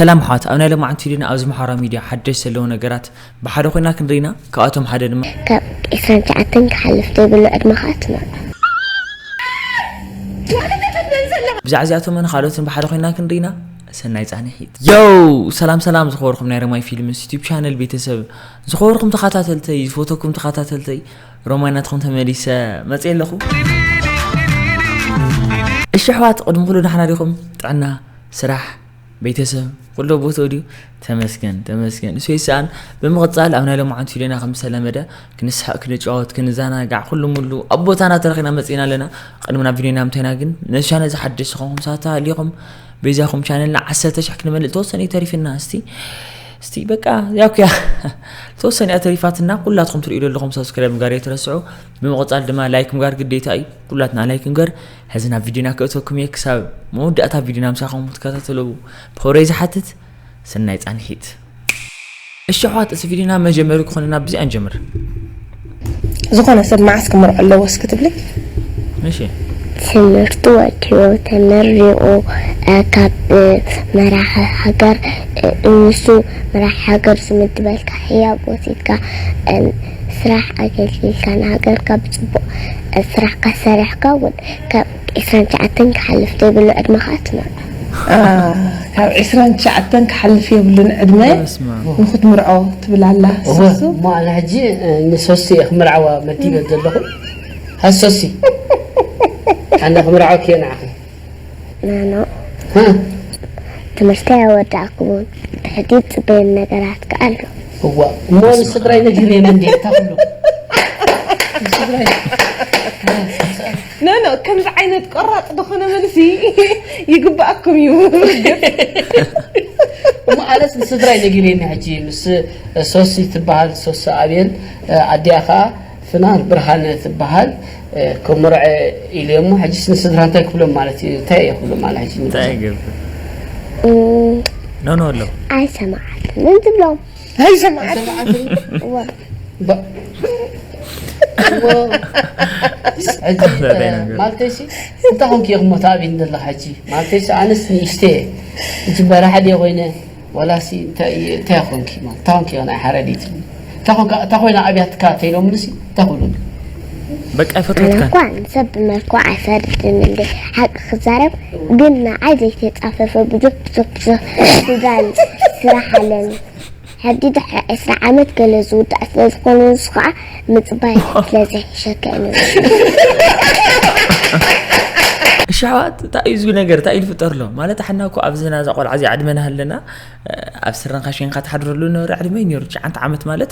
ሰላም ኣሕዋት፣ ኣብ ናይ ሎማዓንቲ ቪድዮና ኣብዚ ማሕበራዊ ሚድያ ሓደሽ ዘለዉ ነገራት ብሓደ ኮይና ክንርኢና። ካብኣቶም ሓደ ድማ ካብ ዕስራን ትሽዓተን ክሓልፍ ዘይብሉ ዕድመ ከዓ ትመርዖ። ብዛዕባ እዚኣቶምን ካልኦትን ብሓደ ኮይና ክንርኢና። ሰናይ ጻንሒት። ዮው! ሰላም ሰላም፣ ዝኸበርኩም ናይ ረማይ ፊልምስ ዩቲዩብ ቻነል ቤተሰብ፣ ዝኸበርኩም ተኸታተልተይ፣ ዝፈተኩም ተኸታተልተይ፣ ሮማይ ናትኩም ተመሊሰ መጽየ ኣለኹ። እሺ ኣሕዋት፣ ቅድሚ ኩሉ ደሓና ዲኹም? ጥዕና፣ ስራሕ፣ ቤተሰብ ኩሉ ቦትኡ ድዩ? ተመስገን፣ ተመስገን። እሱ ይስኣን። ብምቕጻል ኣብ ናይ ሎማዓንቲ ቪድዮና ከም ዝተለመደ ክንስሕቕ፣ ክንጫወት፣ ክንዘናጋዕ ኩሉ ሙሉ ኣብ ቦታና ተረኺና መጺና ኣለና። ቅድሚ ናብ ቪድዮና ምንታይና ግን ነዚ ቻነል እዚ ሓደሽ ዝኾንኩም ሰባት ተሃሊኹም በይዛኹም ቻነልና ዓሰርተ ሽሕ ክንመልእ ተወሰነ እዩ ተሪፍና። እስቲ፣ እስቲ በቃ ያኩያ ተወሰነ እያ ተሪፋትና። ኩላትኩም ትርእዩ ዘለኹም ሰብስክራይብ ምግባር ኣይትረስዑ። ብምቕጻል ድማ ላይክ ምግባር ግዴታ እዩ። ኩላትና ላይክ ንግበር። ሕዚ ናብ ቪድዮና ክእተኩም እየ። ክሳብ መወዳእታ ቪድዮና ምሳኹም ክትከታተሉ ብኽብረይ ዝሓትት። ሰናይ ጻንሒት። እሺ ኣሕዋት፣ እዚ ቪድዮና መጀመሪ ክኾነና ብዚኣ ንጀምር። ዝኾነ ሰብ መዓስ ክምርዖ ኣለዎ እስኪ ትብሊ? እሺ። ትምህርቱ ወዲኡ ተመሪቑ፣ እ፣ ካብ፣ እ፣ መራሒ ሃገር፣ እ፣ ንሱ መራሒ ሃገር ዝምድበልካ ህያብ ወሲድካ፣ እ፣ ስራሕ ኣገልጊልካ ንሃገርካ ብጽቡቕ፣ እ፣ ስራሕካ ሰሪሕካ እውን ካብ ዕስራን ትሽዓተን ክሓልፍ ዘይብሉ ዕድመ ከዓ ትመርዖ። አ፣ ካብ ዕስራን ትሽዓተን ክሓልፍ የብሉን ዕድመ በስመ ኣብ። ንኽትምርዖ ትብል ኣላ እወ፣ ሱሱ። እሞ ኣነ ሕጂ፣ እ፣ ንሶሲ እየ ክምርዓዋ መዲበ ዘለኹ። ሃ ሶሲ። ኣነ ክምርዓወኪ እየ ንዓኺ። ናኖ። ሃ? ትምህርተይ ኣወዳእኩ እውን ብሕጂ ዝጽበየኒ ነገራት ከኣ ኣሎ። እዋ፣ እሞ ንስድራይ ነጊረዮም እንዴ፣ እታ ኩሉ። ንስድራይ። ኖ፣ ኖ፣ ከምዚ ዓይነት ቆራጥ ዝኾነ መልሲ ይግባኣኩም እዩ። እሞ ኣነስ ንስድራይ ነጊረዮም ሕጂ ምስ ሶሲ ትበሃል፣ ሶሲ ኣብየል፣ ኣዲኣ ኸኣ ፍናን ብርሃነ ትበሃል፣ ክምርዐ ኢለ እሞ ሕጂስ ንስድራ እንታይ ክብሎም ማለት እዩ? እንታይ እየ ክብሎም ማለት ሕጂ እንታይ ንገዛ? ይገብር? እም፣ ኖ፣ ኖ ኣሎ። ኣይሰማዓትን ትብሎም። ኣይሰማዓትን። እዋ። ባ-፣ እሞ፣ ሕጂ፣ እንታይ ነገር? ማለተይሲ፣ እንታይ ኮንኪ ኢኹም እሞ ተኣቢኒ ዘለኻ ሕጂ? ማለተይሲ፣ ኣነስ ንእሽተይ እየ። ሕጂ በራሒ ድየ ኮይነ፣ ዋላሲ እንታይ፣ እንታይ ኮንኪ? ማለት፣ እንታይ ኮንኪ ኢኻ ናይ ሓረዲት? እንታይ ኮንካ፣ እንታይ ኮይና ኣብያትካ ተይሎምንሲ፣ እንታይ ክብሉኒ? በቃ ኣነ ኣይፈትወትካን። እኳ ንሰብ ብመልክዑ ኣይፈርድን እንዴ፣ ሓቂ ክዛረብ ግን ንዓይ ዘይተጻፈፈ ብዙሕ፣ ብዙሕ፣ ብዙሕ ስጋን ስራሕ ኣለኒ። ሕጂ ድሕሪ ዕስራ ዓመት ገለ ዝውዳእ ስለ ዝኾነ ንሱ ኸዓ ምጽባይ ስለ ዘሕሸካ እዩ። እሺ ኣሕዋት፣ እንታይ እዩ እዚ ነገር? እንታይ እዩ ዝፍጠር ኣሎ? ማለት፣ ኣሕና እኮ ኣብዚ ናዛ ቆልዓ እዚ ዕድመና ሃለና፣ ኣብ ስረንካ ሸንካ ትሓድረሉ ነበረ ዕድመ እዩ ነይሩ። ትሽዓተ ዓመት ማለት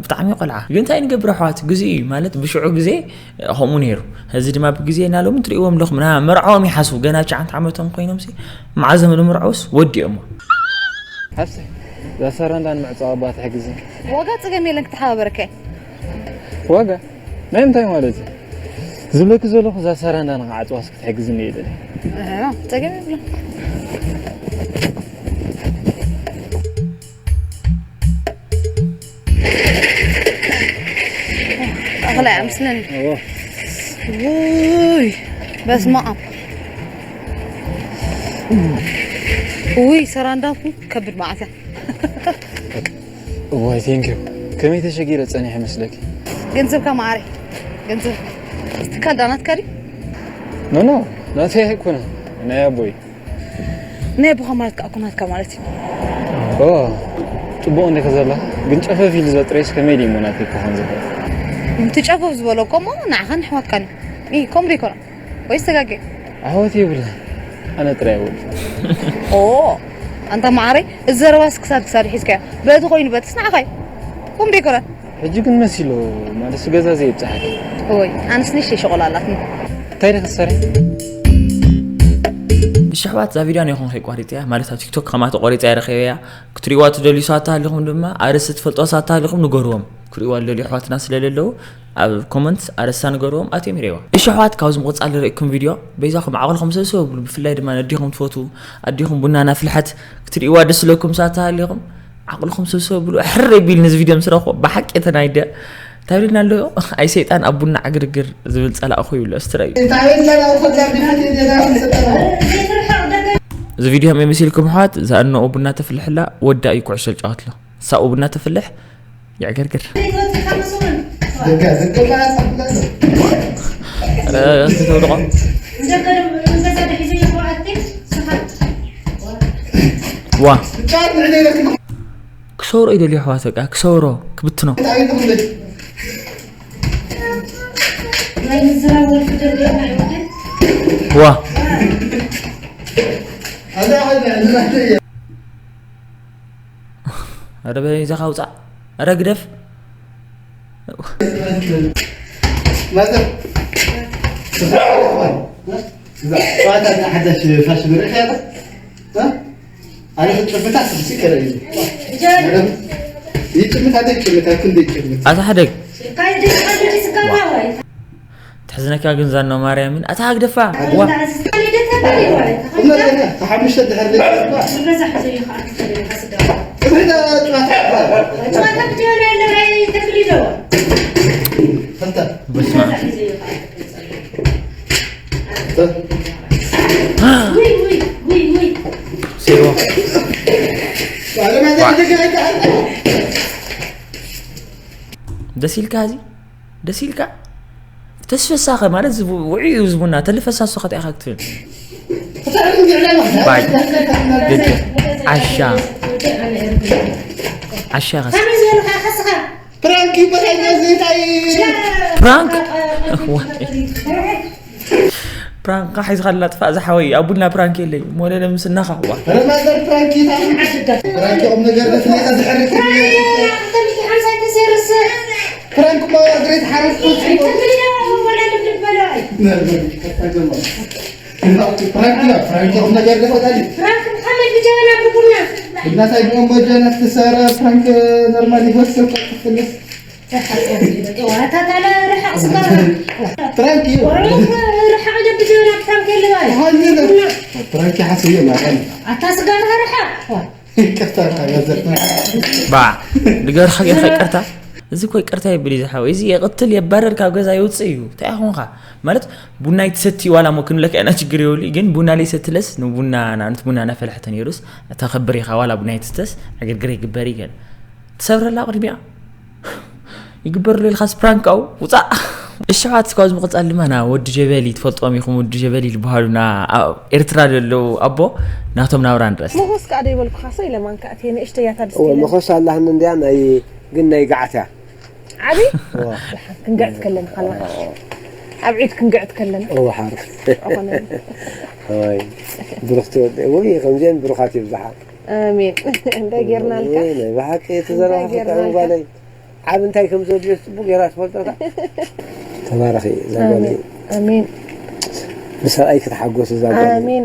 ብጣዕሚ ቆልዓ። ግን እንታይ ንገብር ኣሕዋት? ግዜ እዩ ማለት፣ ብሽዑ ግዜ ከምኡ ነይሩ። እዚ ድማ ብግዜ እና ሎሚ ትርእይዎም ኣለኹም፣ ና መርዓዎም ይሓስቡ። ገና ትሽዓተ ዓመቶም ኮይኖምሲ፣ መዓዞም ንምርዓውስ ወዲኦሞ። ሓፍተይ፣ እዛ ሰራንዳ ንምዕጻው ኣባ ትሕግዝኒ። ዋጋ ጸገም የለን፣ ክተሓባበረካ እየ። ዋጋ? ናይ ምንታይ ማለት እዩ? ዝብለኪ ዘለኹ እዛ ሰራንዳ ንኽዓጽዋስ ክትሕግዝኒ እየ ደልየ። ኣዎ፣ ጸገም የብሉን። ኣኽላይ ኣምስለኒ። እዎ። ውይ፣ በስመ ኣብ። ውይ፣ ሰራንዳ እኮ ከብድ መዓት እያ። እዋይ፣ ቴንኪዩ። ከመይ ተሸጊረ ጸኒሐ መስለኪ? ገንዘብካ መዓረይ፣ ገንዘብ። ትካል ዳ ናትካ ድዩ? ኖ፣ ኖ፣ ናተይ ኣይኮነን፣ ናይ ኣቦይ። ናይ ኣቦኻ ማለት ከኣ እኮ ናትካ ማለት እዩ። ኦ፣ ጽቡቕ እንዲኺ ዘለኻ፣ ግን ጨፈፍ ኢሉ ዘጥረይስ ከመይ ድዩ እሞ ናተይ ክኾን ዝኽእል? እቲ ጨፈፍ ዝበሎ እኮ እሞ ንዓኻን ኣሕዋትካን እዩ። ኢ፣ ከምኡ ዶ ኣይኮነን? ወይስ ተጋግየ? ኣሕዋት የብልህን፣ ኣነ ጥራይ እየ ወዲ። ኦ፣ ኣንታ መዓረይ፣ እዚ ዘረባስ ክሳብ ክሳብ ሒዝካዮ። በቲ ኮይኑ በትስ ንዓኻ እዩ። ከምኡ ዶ ኣይኮነን? ሕጂ ግን መሲሉ፣ ማለት፣ ገዛ ዘይብጽሓኪ። ኦይ፣ ኣነስ ንእሽተይ ሸቆላ ኣላትኒ። እንታይ ዲኺ ትሰርሒ? እሺ ኣሕዋት፣ እዛ ቪድዮ ኣነ ይኹን ከይቋሪጽያ፣ ማለት፣ ኣብ ቲክቶክ ከማን ተቆሪጻ እየ ረኺበያ። ክትርእይዋ ትደልዩ ሰባት ተሃሊኹም ድማ፣ ኣርእስቲ ትፈልጥዋ ሰባት ተሃሊኹም ንገርዎም። ክርእይዋ ዝደልዩ ኣሕዋትና ስለ ዘለዉ፣ ኣብ ኮመንት ኣርእስታ ንገርዎም፣ ኣትዮም ይርእይዋ። እሺ ኣሕዋት፣ ካብዚ ምቕጻል ንርእየኩም ቪድዮ፣ በይዛኹም ዓቕልኹም ሰብሰብ ኣብሉ፣ ብፍላይ ድማ ነዲኹም ትፈትዉ፣ ኣዲኹም ቡና እናፍልሐት ክትርእይዋ ደስ ዝብለኩም ሰባት ተሃሊኹም፣ ዓቕልኹም ሰብሰብ ኣብሉ። ሕር የቢል ነዚ ቪድዮ ምስ ረኽቦ፣ ብሓቂ ተናዲደ። እንታይ ይብለና ኣሎ? ኣይ ሰይጣን ኣብ ቡና ዕግርግር ዝብል ጸላእኹ ይብሎ። እስቲ ርኣዩ። እንታይ ይብለና ኣሎ? እዚ ቪድዮ ከመይ መሲልኩም ኣሕዋት? እዛ እነኦ ቡና ተፍልሕላ ወዳ እዩ ኩዕሶ ዝጫወትሎ። ሳኡ ቡና ተፍልሕ፣ ይዕገርግር። ኧረ፣ እስኪ ተውድቖ። ዋ። ክሰውሮ ይደልዩ ኣሕዋት፣ በቃ ክሰውሮ፣ ክብትኖ። ዋ። ኧረ በይዛኻ ውፃእ። ኧረ ግደፍ። ጨዋታ ሓዳሽ ፋሽን ርኢኻ ዶ? ኣነ ክጭምታ ስልሲ ከረ እዩ። ይጭምታ ደ ይጭምታ ክንደ ይጭምታ። ኣታ ሓደግ። ትሕዝነካ ግን ዛኖ ማርያምን ኣታ ሃግደፋ ዋ። ሓሙሽተ ድሕር በስመ ኣብ። ሴሮ። ደስ ኢልካ እዚ ደስ ኢልካ ተስፈሳኸ ማለት ውዑይ እዩ ዝቡና ተልፈሳ ሶኸ ኢኻ ክትብል ባይ ግድ ዓሻ ዓሻ ኸስ ፕራንክ ይበሃል። እዚ እንታይ? ፕራንክ? ዋ። ፕራንክ ሒዝኻላ ጥፋእ ዝሓወይ ኣብ ቡና ፕራንክ የለይ ሞለለ ምስናኻ ዋ። ረማዘር ፕራንክ ይታ ፕራንክ ቁም ነገር ደፍኔታ ዝሕርክ ፕራንክ ማ ግሬት ሓረፍ ባ ንገርካ ጌርካ ይቅርታ እዚ እኮ ይቅርታ ይብል እዩ ዝሓወይ እዚ የቅትል የባረር ካብ ገዛ ይውፅእ እዩ እንታይ ኾንካ ማለት ቡና ይትሰቲ ዋላ ሞ ክንብለካ ኢና ችግር የብሉ ግን ቡና ለይሰትለስ ንቡና ናንት ቡና ናፈለሐተ ነይሩስ ተኸብር ኢኻ ዋላ ቡና ይትስተስ ዕግርግር ይግበር ይገል ትሰብረላ ቅድሚያ ይግበርሉ ኢልካስ ፕራንክ ኣው ውፃእ እሽሓት እስካብ ዝምቕፃል ድማ ና ወዲ ጀበሊ ትፈልጥዎም ኢኹም ወዲ ጀበሊ ዝበሃሉ ና ኣብ ኤርትራ ዘለዉ ኣቦ ናቶም ናብራ ንረስ መኾስ ከዓ ደይበልኩኻ ሰ ኢለ ማንካ እትየ ንእሽተይ እያ እታ ድስቲ ኢለ መኾስ ኣላህኒ እንድያ ናይ ግን ናይ ጋዓት እያ ዓቢ ክንግዕት ከለና ከለና ኣብ ዒድ ክንግዕት ከለና እወ ሓር ወይ ብሩኽቲ ወደ ወይ ከምዚአን ብሩኻት ይብዛሓ ኣሜን እንታይ ጌርናልካ ናይ ብሓቂ እቲ ዘረባ ፍቃሪ ጓለይ ዓብ እንታይ ከም ዘድልዮ ጽቡቅ ጌራ ትፈልጦ እታ ተባረኺ እዛ ጓል ኣሜን ኣሜን ብሰብኣይ ክትሓጎስ እዛ ጓል ኣሜን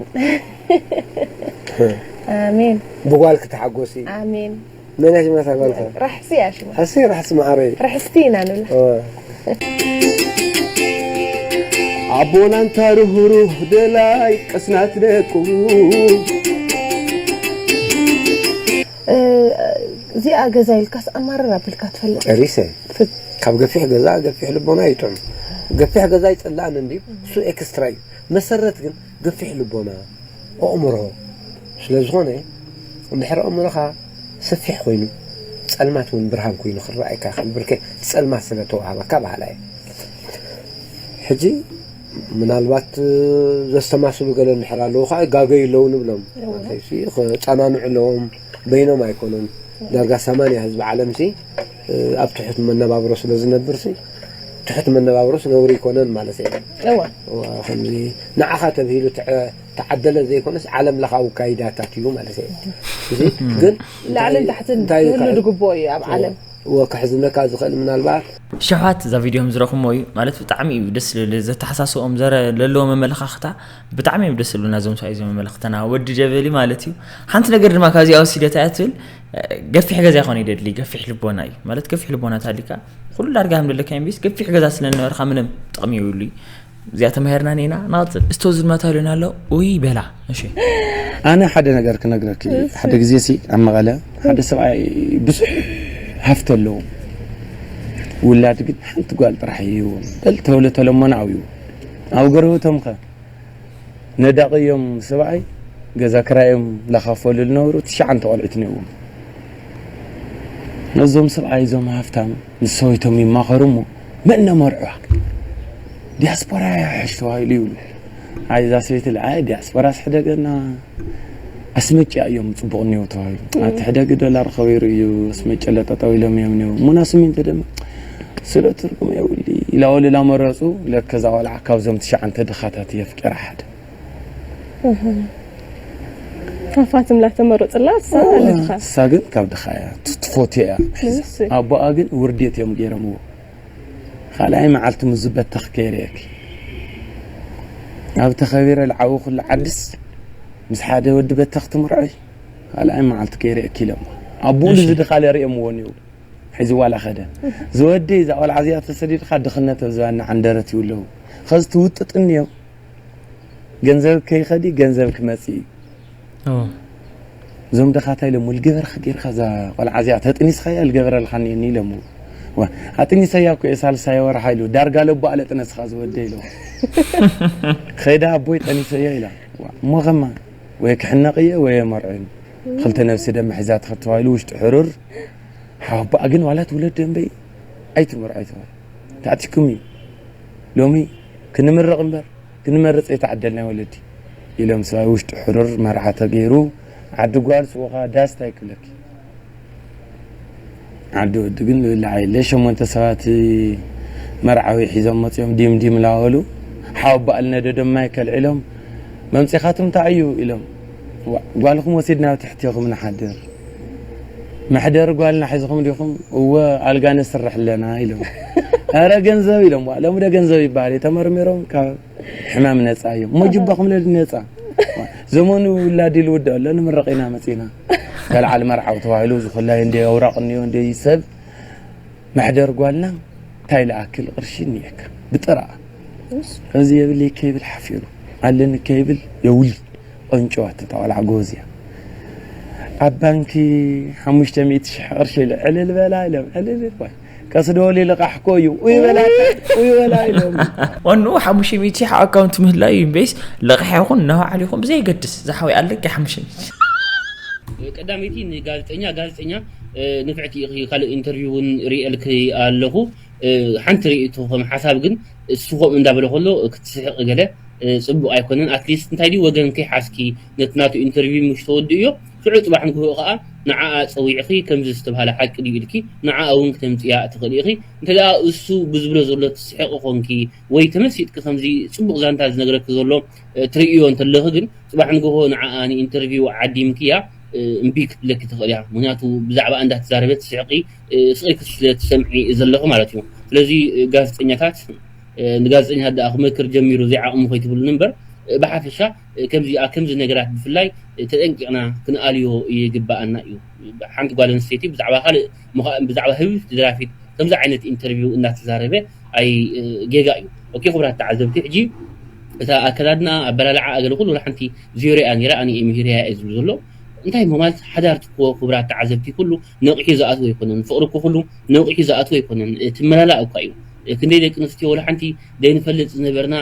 ኣሜን ብጓል ክትሓጎሲ ኣሜን መን እያ ሽማ እታ ጓልካ ራሕሲ እያ ሽማ ሕሲ ራሕሲ መዓረይ ራሕስቲ ኢና ንብላ ኦ ኣቦና እንታ ርህሩህ ደላይ ቅስናት ደቁ እዚኣ ገዛ ኢልካስ ኣማርር ኣቢልካ ትፈልጥ ጨሪሰ ካብ ገፊሕ ገዛ ገፊሕ ልቦና ይጥዕም ገፊሕ ገዛ ይፅላእን እንድዩ እሱ ኤክስትራ እዩ መሰረት ግን ገፊሕ ልቦና ኣእምሮ ስለዝኾነ እንድሕር ኣእምሮኻ ሰፊሕ ኮይኑ ፀልማት እውን ብርሃን ኮይኑ ክረኣየካ ይኽእል ብርከ ፀልማት ስለ ተዋሃበካ በሃላ እየ ሕጂ ምናልባት ዘስተማስሉ ገለ እንድሕር ኣለዉ ከዓ ጋገዩ ኣለዉ ንብሎም ፃናንዑ ኣለዎም በይኖም ኣይኮኑን ዳርጋ ሰማንያ ህዝቢ ዓለም ሲ ኣብ ትሑት መነባብሮ ስለ ዝነብር ሲ ትሑት መነባብሮስ ነውሪ ይኮነን ማለት እዩ። እወ። እወ፣ ከምዚ ንዓኻ ተብሂሉ ትዕ- ተዓደለ ዘይኮነስ ዓለም ለኻዊ ካይዳታት እዩ ማለት እዩ። እዚ ግን ላዕልን እንታይ- ታሕትን እንታይ ክህሉ ይካየድ? ዝግብኦ እዩ ኣብ እወ። ዓለም። እወ፣ ከሕዝነካ ዝኽእል ምናልባት ሽሕዋት እዛ ቪድዮ ከም ዝረኹሞ እዩ ማለት ብጣዕሚ እዩ ደስ ዝብል ዘተሓሳስኦም ዘረ ለለዎም ኣመለኻኽታ ብጣዕሚ እዮም ደስ ዝብሉና እዞም ሰብኣይ እዚኦም ኣመለኽተና ወዲ ጀበሊ ማለት እዩ ሓንቲ ነገር ድማ ካብዚኣ ወሲደታ እያ ትብል ገፊሕ ገዛ ይኾነ ይደሊ ገፊሕ ልቦና እዩ ማለት ገፊሕ ልቦና ታሊካ ኩሉ ዳርጋ ከም ደለካ እምቢስ ገፊሕ ገዛ ስለ ዝነበርካ ምንም ጥቕሚ የብሉይ። እዚኣ ተማሂርና ኔና ንቐጽል። እስቶ ዝድመታ ኢሉና ኣሎ። ኡይ በላ። እሺ። ኣነ ሓደ ነገር ክነግረኪ ሓደ ግዜ ሲ ኣብ መቐለ ሓደ ሰብኣይ ብዙሕ ሃፍቲ ኣለዎ ውላድ ግን ሓንቲ ጓል ጥራሕ እዩ በል ተብሎ ተለሞና ኣብዩ ኣብ ገርህቶም ከ ነዳቕዮም ሰብኣይ ገዛ ክራዮም ላኻፈሉ ዝነበሩ ትሽዓንተ ቆልዑት ነይዎም። ነዞም ሰብኣይ እዞም ሃፍታም ምስ ሰበይቶም ይማኸሩ እሞ፣ "መን ነመርዕዋ?" "ዲያስፖራ እያ ሕሽ ተባሂሉ" ይብሉ። ኣይ እዛ ሰበይቲ ኢላ፣ "ኣይ ዲያስፖራስ ሕደገና፣ ኣስመጭያ እዮም ጽቡቕ እኒኦ" ተባሂሉ። "ኣቲ ሕደጊ ዶላር ከቢሩ እዩ፣ ኣስመጭያ ለጠጠው ኢሎም እዮም እኒኦ። ሙና ስሚንቶ ደማ ስለ ትርጉም የብሉ" ኢላ ወልላ መረጹ። ለከ እዛ ቆልዓ ካብዞም ትሽዓንተ ድኻታት እየ ኣፍቂራ ሓደ። ሃፋትም ላተመረጽላ እሳ ኣለትኻ። እሳ ግን ካብ ድኻ እያ፣ ት-፣ ትፎትዮ እያ። ንሱ። ኣቦኣ ግን ውርዴት እዮም ገይሮምዎ። ካልኣይ መዓልቲ ምስ ዝበተኽ ከይርእየኪ። ኣብ ተኸቢረ ልዓዊ ኩሉ ዓድስ ምስ ሓደ ወዲ በተኽ ትምርዖይ። ካልኣይ መዓልቲ ከይርእየኪ ኢሎም። ኣቦኡ እሺ። ንዚ ድኻ ለርእዮምዎ እኒው። ሒዝዋ ላኸደ። ዝወደይ እዛ ቆልዓ እዚኣ ተሰዲድካ ድኽነት ኣብ ዝባና ዓንደረት ይብለው። ኸዚ ትውጥጥኒ እዮም። ገንዘብ ከይኸዲ ገንዘብ ክመጽእ እዩ። ኦ። እዞም ደኻታ ኢሎም፣ "ልገበርካ ጌርካ እዛ ቆልዓ እዚኣ ተጥኒስካያ ልገበረልካ እኒአኒ" ኢሎም። ዋ፣ ኣጥኒሰያ እኮ እየ ሳልሳይ ወርሓ ኢሉ። ዳርጋ ለቦ ኣለ ጥነስኻ ዝወደ ኢሎ። "ኸይዳ ኣቦይ ጠኒሰያ" ኢላ። ዋ፣ እሞ ኸማ ወይ ክሕነቕ እየ ወይ የመርዕን። ክልተ ነብሲ ደም ሒዛ ትኸድ ተባሂሉ ውሽጢ ሕሩር። ሓወቦኣ ግን ዋላ ትውለድ እምበይ ኣይትመርዖ ኣይተባሂሉ። ተኣቲኩም እዩ። ሎሚ ክንምረቕ እምበር ክንመርጽ ኣይተዓደልናይ ወለዲ ኢሎም ሰብኣይ ውሽጢ ሕሩር መርዓ ተገይሩ። ዓዲ ጓል ስቦኻ ዳስ እንታይ ክብለኪ? ዓዲ ወዲ ግን ዝብላዕ የለ። ሸሞንተ ሰባት መርዓዊ ሒዞም መጺኦም ዲም ዲም ላበሉ ሓወቦኣ ልነደዶም ማይ ከልዒሎም መምጺኻትም እንታይ እዩ ኢሎም። ዋ-፣ ጓልኹም ወሲድና ኣብ ትሕቲኹም ንሓድር። መሕደሪ ጓልና ሒዝኹም ዲኹም? እወ ኣልጋ ነስርሕ ኣለና ኢሎም። ኣረ ገንዘብ ኢሎም። ዋ፣ ሎሚ ዶ ገንዘብ ይበሃል? ተመርሚሮም ካብ ሕማም ነጻ እዮም። እሞ ጅባኹም ለዲ ነጻ። ዘመኑ ውላድ ይልውድእ ኣሎ፣ ንምረቕ ኢና መጺና። ተልዓል መርዓዊ ተባሂሉ ዝኹላይ እንደ ኣውራቕ እኒኦ እንደ ሰብ መሕደር ጓልና እንታይ ልኣክል ቅርሺ እኒኤካ? ብጥራኣ። እዚ የብለይ ከይብል ሓፊሩ። ኣለኒ ከይብል የውል። ቆንጭዋ ተጣዋላዕ ጎዝ እያ። ኣብ ባንኪ ሓሙሽተ ሚእቲ ሽሕ ቅርሺ ኢለ ዕልል በላ ኢሎም፣ ዕልል ኢልኳ። ቀስ ዶ ወሊ ልቃሕኮ እዩ። ኡይ በላ፣ ኡይ በላ ኢሎም። ዋንኡ ሓሙሽተ ሚእቲ ሽሕ ኣካውንት ምህላዩ እዩ እምበይስ፣ ልቃሕ ይኹን ነባዕሉ ይኹን ብዘይገድስ፣ ዝሓወይ ኣለኪ ሓሙሽተ ሚእቲ ሽሕ። ቀዳመይቲ ንጋዜጠኛ፣ ጋዜጠኛ፣ እ፣ ንፍዕቲ ኢኺ፣ ካልእ ኢንተርቪው እውን ርእየልኪ ኣለኹ። እ፣ ሓንቲ ርእይቶ ከም ሓሳብ ግን፣ እሱ ከምኡ እንዳበለ ከሎ ክትስሕቂ ገለ፣ እ፣ ጽቡቕ ኣይኮነን። ኣትሊስት እንታይ ድዩ ወገን ከይሓዝኪ ነቲ ናቱ ኢንተርቪው ምሽ ተወድእዮ፣ ሽዑ ጽባሕ ንግሆ ከኣ ንዓኣ ጸዊዕኺ ከምዚ ዝተባህለ ሓቂ ድዩ ኢልኪ ንዓኣ እውን ክተምጽያ ትኽእሊ ኢኺ። እንተ ደኣ እሱ ብዝብሎ ዘሎ ትስሕቂ ኮንኪ ወይ ተመሲጥኪ ከምዚ ጽቡቕ ዛንታ ዝነግረኪ ዘሎ፣ እ፣ ትርእዮ እንተለኺ ግን ጽባሕ ንግሆ ንዓኣ ንኢንተርቪው ዓዲምክያ፣ እ፣ እምቢ ክትብለኪ ትኽእል እያ። ምኽንያቱ ብዛዕባ እንዳተዛረበት ትስሕቂ፣ እ፣ ስቕ ኢልኪ ስለ ትሰምዒ ዘለኺ ማለት እዩ። ስለዚ፣ እ፣ ጋዜጠኛታት፣ እ፣ ንጋዜጠኛታት ደኣ ክመክር ጀሚሩ ዘይዓቕሙ ከይትብሉኒ እምበር፣ እ፣ ብሓፈሻ፣ እ፣ ከምዚ፣ ኣ፣ ከምዚ ነገራት ብፍላይ፣ እ፣ ተጠንቂቕና ክንኣልዮ ይግብኣና እዩ። ሓንቲ ጓል ኣንስተይቲ ብዛዕባ ካልእ ምዃ-፣ ብዛዕባ ህብብቲ ደራፊት ከምዚ ዓይነት ኢንተርቪው እናተዛረበ ኣይ፣ እ፣ ጌጋ እዩ። ኦኬ፣ ክቡራት ተዓዘብቲ፣ ሕጂ እታ ኣከዳድና፣ ኣበላልዓ፣ ኣገለ ኩሉ ወላ ሓንቲ ዜሮ እያ ነይራ፣ ኣነ እየ ምሂረያ እየ ዝብል ዘሎ። እንታይ እሞ ማለት ሓዳር እኮ ክቡራት ተዓዘብቲ ኩሉ ነቒሑ ዝኣትዎ ኣይኮነን፣ ፍቕሪ እኮ ኩሉ ነቒሑ ዝኣትዎ ኣይኮነን፣ እ፣ ትመላላእ እኳ እዩ። እ፣ ክንደይ ደቂ ኣንስትዮ ወላ ሓንቲ ዘይንፈልጥ ዝነበርና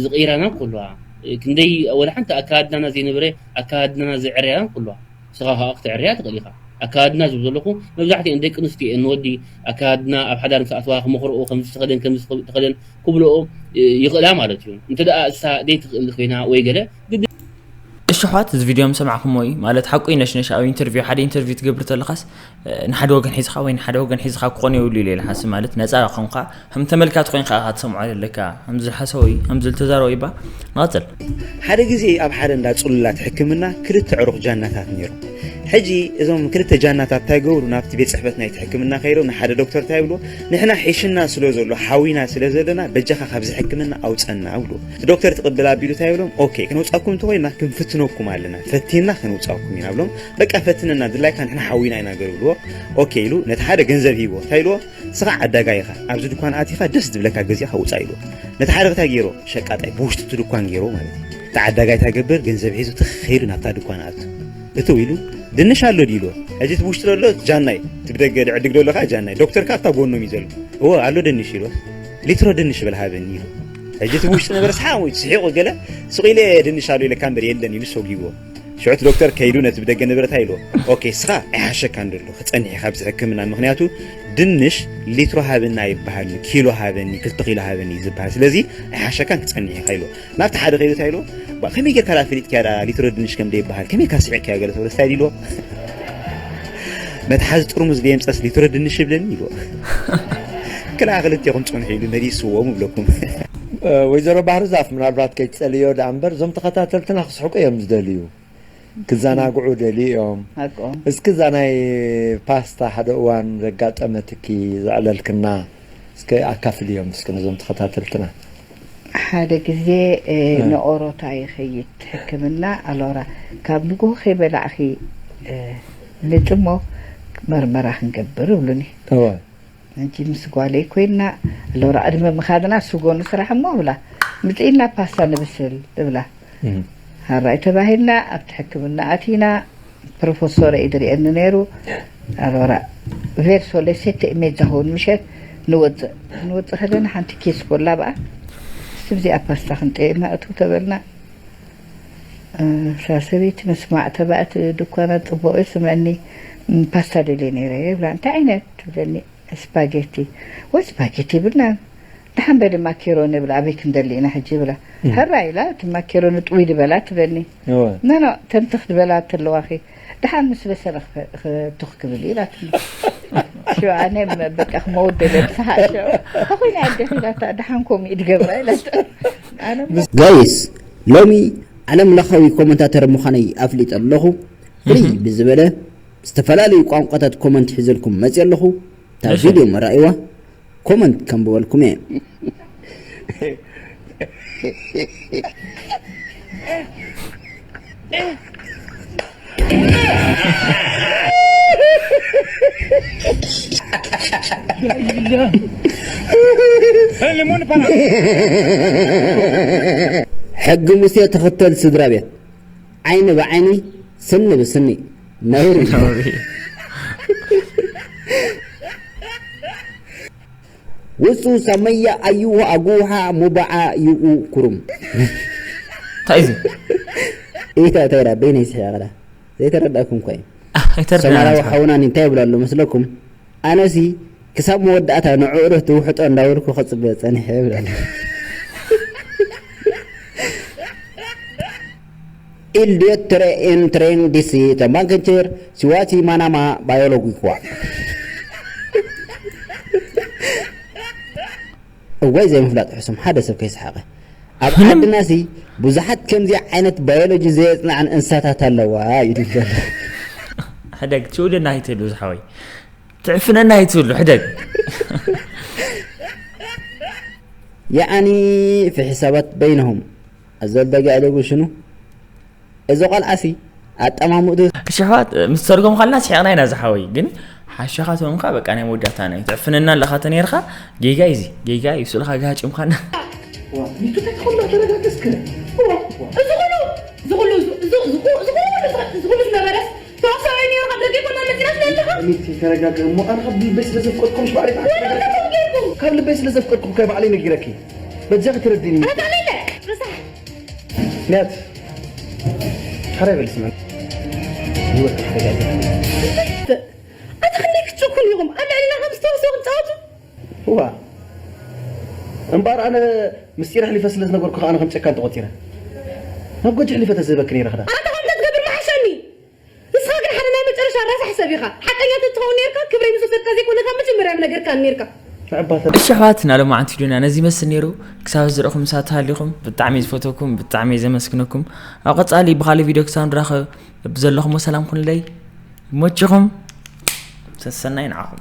ዝቕይራና እኮ ኣለዋ። እ፣ ክንደይ ወላ ሓንቲ ኣከዳድናና ዘይነበረ ኣከዳድናና ዘዕርያና እኮ ኣለዋ። ንስኻ ከኣ ክትዕርያ ትኽእል ኢኻ። ኣከዳድና ዝብል ዘለኹ መብዛሕትኤን ደቂ ኣንስትዮ እየን ንወዲ ኣከዳድና ኣብ ሓዳር ምስ ኣተዋ ክመኽርኦ፣ ከምዚ ተኸደን፣ ከምዚ ተኸደን ክብልኦ፣ እ፣ ይኽእላ ማለት እዩ። እንተ ደኣ እሳ ዘይትኽእል ኮይና ወይ ገለ ግድ እሺ ኣሕዋት፣ እዚ ቪድዮ ምሰማዕኩሞ እዩ ማለት ሓቁ እዩ። ነሽነሽ ኣብ ኢንተርቪው፣ ሓደ ኢንተርቪው ትገብር ተለኻስ፣ እ፣ ንሓደ ወገን ሒዝኻ ወይ ንሓደ ወገን ሒዝኻ ክኾን የብሉ ኢለ ኢለ ሓስብ ማለት ነፃ ኮንካ ከም ተመልካቲ ኮይንካ ኢኻ ትሰምዖ ዘለካ። ከምዚ ዝሓሰቦ እዩ፣ ከምዚ ዝተዛረቦ ይባ ንቐጽል። ሓደ ግዜ ኣብ ሓደ እንዳ ጽሉላት ሕክምና ክልተ ዕሩኽ ጃናታት ነይሮም። ሕጂ እዞም ክልተ ጃናታት እንታይ ገብሩ ናብቲ ቤት ጽሕፈት ናይቲ ሕክምና ከይዶም ንሓደ ዶክተር እንታይ ይብልዎ? "ንሕና ሒሽና ስለ ዘሎ ሓዊና ስለ ዘለና በጃኻ ካብዚ ሕክምና ኣውጸና" ይብልዎ። እቲ ዶክተር ትቕብል ኣቢሉ እንታይ ይብሎም? "ኦኬ፣ ክነውጻኩም እንተኾይና ክንፍትነኩም ኣለና፣ ፈቲና ክንውጻኩም ኢና" ብሎም። "በቃ ፈትነና፣ ድላይካ ንሕና ሓዊና ኢና" ገሩ ይብልዎ። ኦኬ ኢሉ ነቲ ሓደ ገንዘብ ሂብዎ። እንታይ ኢልዎ? "ንስኻ ዓዳጋይ ኢኻ፣ ኣብዚ ድኳን ኣቲኻ ደስ ዝብለካ ገዚእኻ ውጻእ" ኢልዎ። ነቲ ሓደ እንታይ ገይሮ? ሸቃጣይ ብውሽጢ እቲ ድኳን ገይሮ ማለት እዩ። እቲ ዓዳጋይ እንታይ ገብር? ገንዘብ ሒዙ ትኽ ኢሉ ናብታ ድኳን ኣቱ። እትው ኢሉ "ድንሽ ኣሎ ድዩ?" ኢልዎ። ሕጂ እቲ ብውሽጢ ዘሎ ጃናይ፣ እቲ ብደገ ድዕድግ ዘሎ ከዓ ጃናይ። ዶክተር ከዓ ኣብታ ጎኖም እዩ ዘሎ። "እወ ኣሎ ድንሽ" ኢልዎ። "ሊትሮ ድንሽ በል ሃበኒ" ኢሉ። ሕጂ እቲ ብውሽጢ ነበረ ሰሓቕ ወይ ስሒቑ ገለ ስቕ ኢለ "ድንሽ ኣሎ" ኢለካ እምበር የለን ኢሉ ሰጒዎ። ሽዑ እቲ ዶክተር ከይዱ ነቲ ብደገ ነበረ እንታይ ኢልዎ? ኦኬ፣ እስኻ ኣይሓሸካን ዘሎ ክጸንሕ ኢኻ ኣብዚ ሕክምና፣ ምኽንያቱ ድንሽ ሊትሮ ሃበኒ ኣይበሃልን፣ ኪሎ ሃበኒ፣ ክልተ ኪሎ ሃበኒ እዩ ዝበሃል፣ ስለዚ ኣይሓሸካን ክጸንሕ ኢኻ ኢልዎ። ናብቲ ሓደ ከይዱ እንታይ ኢልዎ? ባ፣ ከመይ ጌርካ ደኣ ፈሊጥካያ ደኣ ሊትሮ ድንሽ ከም ዘይበሃል? ከመይ ኢልካ ስዒርካዮ? ገለ ተብሎ እንታይ ኢልዎ? መትሓዚ ጥርሙዝ ደየምጸስ ሊትሮ ድንሽ ይብለኒ ኢልዎ። ክልኣ ክልቴኹም ጽንሑ ኢሉ መሊስዎም እብለኩም። ወይዘሮ ባህርዛፍ፣ ምናልባት ከይትጸልዮ ደኣ እምበር፣ እዞም ተኸታተልትና ክስሕቁ እዮም ዝደልዩ። ክዘናግዑ ደልዩ እዮም። ሓቆም። እስኪ እዛ ናይ ፓስታ ሓደ እዋን ዘጋጠመትኪ ዘዕለልክና እስከ ኣካፍልዮም እስከ ነዞም ተኸታተልትና። ሓደ ግዜ፣ እ፣ እ። ንኦሮታ ይኸይድ ሕክምና። ኣሎራ፣ ካብ ንግሆ ከይበላዕኺ፣ እ፣ ምጽ እሞ መርመራ ክንገብር እብሉኒ። እወ። ሕጂ ምስ ጓለይ ኮይና፣ ኣሎራ፣ ቅድሚ ምኻድና ስጎ ንስራሕ እሞ እብላ። ምጽኢና ፓስታ ንብስል እብላ። እም። ሃራይ ተባሂልና ኣብቲ ሕክምና ኣቲና። ፕሮፌሶር እዩ ዝርእየኒ ነይሩ። ኣሎራ፣ ቬርሶ ለሴተ ሜዛ ሆን ምሸት ንወፅእ። ንወፅእ ከለና ሓንቲ ኬስ ኮላ ብኣ። እስቲ ብዚኣ ፓስታ ክንጠየና እቱ ተበልና። እ፣ እዛ ሰበይቲ መስማዕ ተባእት ድኳና ጽቡቕ እዩ ስምዕኒ፣ ም፣ ፓስታ ደልየ ነይረ ይብላ። እንታይ ዓይነት ትብለኒ? ስፓጌቲ። ወይ ስፓጌቲ ይብልና። ደሓን በሊ ማኬሮኒ ይብላ። ኣበይ ክንደሊ ኢና ሕጂ ይብላ። እም። ሕራ ኢላ እቲ ማኬሮኒ ጥውይ ዝበላ ትብለኒ። እወ። ኖ፣ ኖ፣ ተምትኽ ዝበላ ተለዋኺ። ደሓን ምስ በሰለ ክፈ-፣ ክቱኽ ክብል ኢላትኒ። ሽዑ ኣነ ም-፣ በቃ ክመውት ደለ ብሰሓቅ ሽዑ። ኣኹይና ኣደኺ ኢላታ፣ ደሓን ከምኡ እዩ ድገብራ ኢላታ። ኣነ እሞ ጋይስ፣ ሎሚ ዓለም ለኻዊ ኮመንታተር ምዃነይ ኣፍሊጠ ኣለኹ። ፍልይ እህ። ብዝበለ ዝተፈላለዩ ቋንቋታት ኮመንት ሒዘልኩም መፅየ ኣለኹ። እታ እሺ። ቪድዮ መራእይዋ ኮመንት ከንብበልኩም እየ። ሕጊ ሙሴ ተኸተል ስድራ ቤት። ዓይኒ ብዓይኒ፣ ስኒ ብስኒ። ነውሪ። ነውሪ። ውጹ ሰመያ ኣዩሁ ኣጉሃ ሙባዓ ይኡ ኩሩም። እንታይ እዚ? ኢታ ተራ በይነይ ስሕያ ኸላ። ዘይተረዳእኩም እኮ እዩ። ኣህ፣ ኣይተረዳእናን ሰማራዊ ዝኾነ። ሓውናን እንታይ ይብሉ ኣለዉ መስለኩም? ኣነሲ ክሳብ መወዳእታ ንዕኡ ዶ ትውሕጦ እንዳበልኩ ክጽበ ጸኒሐ ይብል ኣሎ። Il direttore entrare di si temankencher siwati manama biologi kwa. እዋይ ዘይምፍላጥ ሕሱም ሓደ ሰብ ከይሰሓቐ። ኣብ ምንም። ዓድናሲ ብዙሓት ከምዚ ዓይነት ባዮሎጂ ዘየጽንዓን እንስሳታት ኣለዋ እዩ ዝብል ዘሎ። ሕደግ ትውልና ኣይትህሉ ዝሓወይ። ትዕፍነና ኣይትብሉ፣ ሕደግ። የኣኒ ፊ ሒሳባት በይነሁም። ኣዘል ደጋ ኢለ ጉሽኑ። እዚ ቆልዓሲ ኣጠማምቱ። እሺ ኣሕዋት፣ ምስ ተርጎም ኻልና ስሒቕና ኢና ዝሓወይ፣ ግን ሓሻኻ ተምካ በቃ ናይ መወዳእታ ናይ ትዕፍነና ኣለኻ ተነይርካ። ጌጋ እዩ እዚ፣ ጌጋ እዩ፣ ስልኻ ጋጭምካና። ዋ፣ ሚቱ እንታይ ትኾሎ ተረጋገስክ? ዋ፣ ዋ። እዚ ኹሉ፣ እዚ ኹሉ፣ እዚ፣ እዚ፣ እዚ ኹ-፣ እዚ ኹሉ፣ እዚ ኹሉ ዝነበረስ ተዋሳኣይ ነይሩ፣ ካብ ደገ ይኮና መፂና ትብለኒ ኣለኻ? ሚቲ፣ ተረጋገ እሞ፣ ኣነ ካብ ልበይ ስለ ዘፍቀድኩም፣ ባዕለይ ባዕለይ ወላ ተረጋገ። እንታይ ጌርኩም? ካብ ልበይ ስለ ዘፍቀድኩም፣ ከ ባዕለይ ነጊረኪ። በጃኺ ተረዲኒ። ኣነ ባዕለይ ኢለ፣ ርሳሕ። ንያት፣ ሓራይ በል ስመን። ህይወት ተረጋገ። ኣታ ክንደይ ክትጭኩን ኢኹም? ኣብ ልዕሊና ከም ዝተወሰኹም ትጻወቱ? እዋ። እምበኣር ኣነ ምስጢር ኣሕሊፈ ስለ ዝነገርኩ ከኣ ኣነ ከም ጨካን ተቖጺረ። ናብ ጎጆ ኣሕሊፈ ተዝህበኪ ነይረ ክዳ። ኣታ ከምኡ ትገብር ምሓሸኒ። ንስኻ ግን ሓደ ናይ መጨረሻ ረሳሕ ሰብ ኢኻ። ሓቀኛ ተትኸውን ነይርካ፣ ክብረይ ምስ ወሰድካ ዘይኮነ ካብ መጀመርያ ምነገርካኒ ነይርካ። ንዕባተ እሺ ኣሕዋትና፣ ሎማዓንቲ ቪድዮና ነዚ ይመስል ነይሩ። ክሳብ ዝረኹም ምሳት ተሃሊኹም ብጣዕሚ ዝፈተኩም፣ ብጣዕሚ ዘመስግነኩም። ኣብ ቀጻሊ ብኻልእ ቪድዮ ክሳብ ንራኸብ፣ ብዘለኹሞ ሰላም ኩኑለይ። ይመችኹም። ሰሰናይ ንዓኹም።